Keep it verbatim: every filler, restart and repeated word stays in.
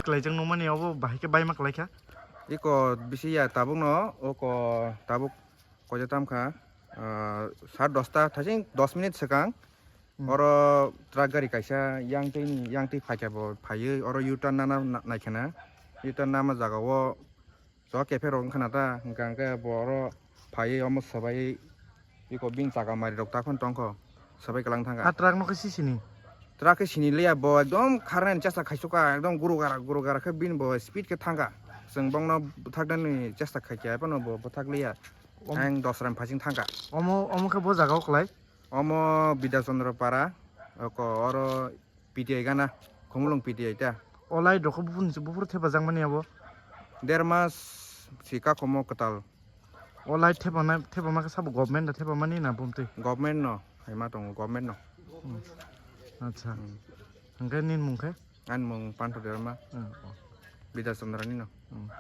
Klaijak nungmani obo bahai khe baima klaikha. Iko bisi ya tabuk no, oko tabuk koja tamkha, ah, sat dosta thasing dos minute swkang. Hmm. Oro truck gari kaisa yang twi ni, yang twi phaikha bo phaiwi oro U-turn nana na-, naikha na. U-turn nama jaga o so kephe rok wngkha na ta, hwnkha hwnkhe bo oro phaiwi omo swbai iko bini chaka mari rok ta phano tongkho, swbai kwlang thangkha. A truck no khe si sini? Truck khe sini liya, bo ekdom kharnani chesta khaisukha, ekdom guru gara guru gara khe bini bo speed khe thangkha. Chwng bongno bwthaknani chesta khaikha, phano bo bwthak liya. Om- Ang dos ram phasing thangkha. Omo, omo khe bo jaga o kwlai? Omo Bidya Chandra Para, oko oro P T I gana, Khumulwng P T I ta. O light rok khe buphuru, buphuru thepajak mani abo? Der mas si kakhomo kwtal. O light thepana, thepama khe sabo government da thepamani na bumtwi? Government no, haima tongo government no. Hmm. Acha. Hmm. Hwnkhe nini mung khe? Ani mung Pantho Debbarma. Hmm, oh. Bidya Chandra ni no. Hmm.